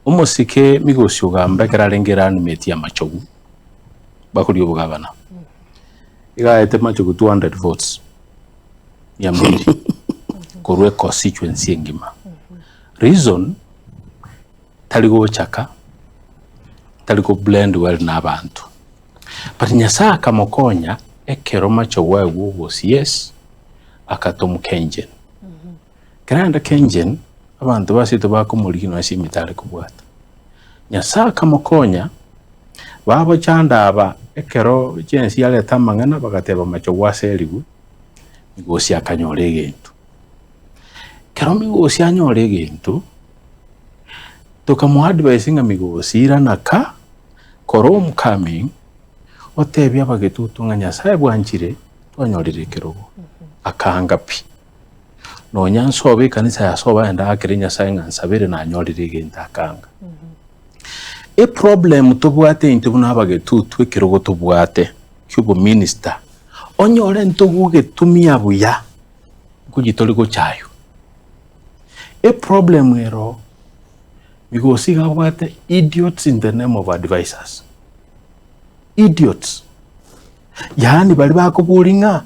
Omosike Migosi Ogamba ekero arenge running-mate ya Machogu, bakoria obogabana, iga aete Machogu 200 votes, mia mbili, korwa econstituency engima. Reason, tari gochaka, tari ko blend well na abanto. But Nyasaye akamokonya ekero Machogu aegwa obo CS, akatomwa Kengen. Ekero aenda Kengen, abanto baseito bakomorigia nonya ase emete are kobwata. Nyasaye akamokonya, babochanda aba ekero chensi yareta amang'ana bagateba Machogu aserigwe, Migosi akanyora egento. Ekero Migosi anyora egento, tokamoadvise ng'a Migosi irana ka, kora homecoming, otebie abagetutu ng'a Nyasaye bwanchire twanyorire ekerogo. Akaanga pi. Nonya nsobe ekanisa ya sobo aye ndakere Nyasaye ng'a nsabere nanyorire egento akaanga. Eproblem tobwate intwe buna abagetutu ekerogo tobwate kiobominister, onyore ntogogetumia buya, nkochi tori gochaywa. Eproblem ero Migosi iga abwate idiots in the name of advisers. Idiots. Yaani baria bakoboria ng'a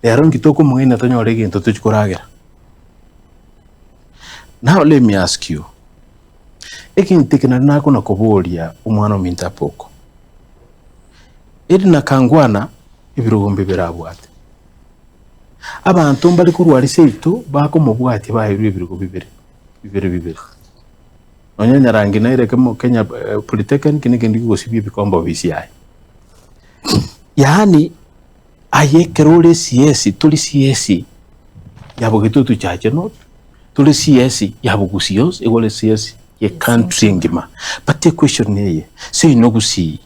rero inki tokomong'aina tonyore egento tochi koragera. Now let me ask you, egento eke nario nakona koboria omwana ominto Apoko, Edna Kangwana ebirogo mbibere abwate. Abanto mbare korwa aria seito bakomobwatia baeirwe ebirogo bibere bibere bibere. Nonya Nyarangi naire ekemo Kenya Polytechnic na ekende kegosibia ebikombe ofisi yaye. Yaani aye ekero ore CS tori CS ya Bogetutu Church North, tori CS ya Bogusii yonsi, igo ore CS ye country engima. But equestion neye, seino Gusii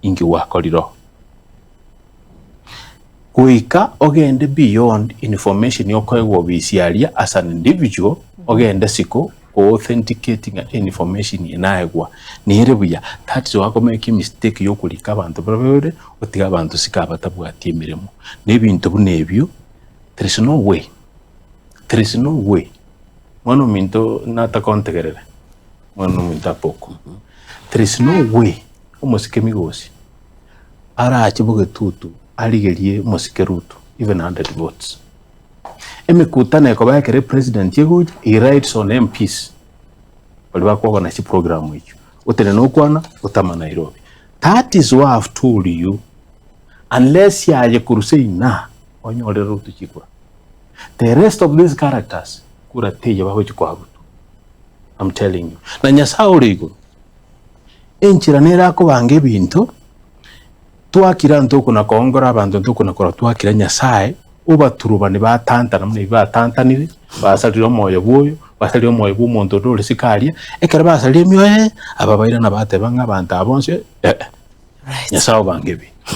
inki gwakorire oo? Goika ogende beyond information okoegwa obisi aria as an individual, ogende isiko ko authenticate ng'a information eye naegwa nere buya, that is why okomake emistake ya okorika abanto baria babere otige abanto isiko abatabwati emeremo. Na ebinto buna ebio, there is no way, there is no way mwana ominto nataka ontegerere, mwana ominto Apoko, there is no way omosike Migosi arache bogetutu arigerie omosike Ruto even 100 votes. Emekutano ekoba ekero epresident egocha he rides on MPs baria bakoorganize chiprogram echio, otenene okwana otama Nairobi. That is why I've told you unless aye korwa seina onyorere Ruto chikura. The rest of these characters kura teiyo bagochi koa Ruto. I'm telling you. Na Nyasaye ore igoro Enchera nere akobanga ebinto, twakira ntokona koongora abanto ntokona korora twakira Nyasaye, obaturubani batantana buna ebi batantanire, basarire omoyo bwa oyo, basarire omoyo bwa omonto onde ore isiko aria, ekero basarire emioyo eye, aba bairana bateba ng'a abanto aba bonsi eh, Right. Nyasaye obange ebinto.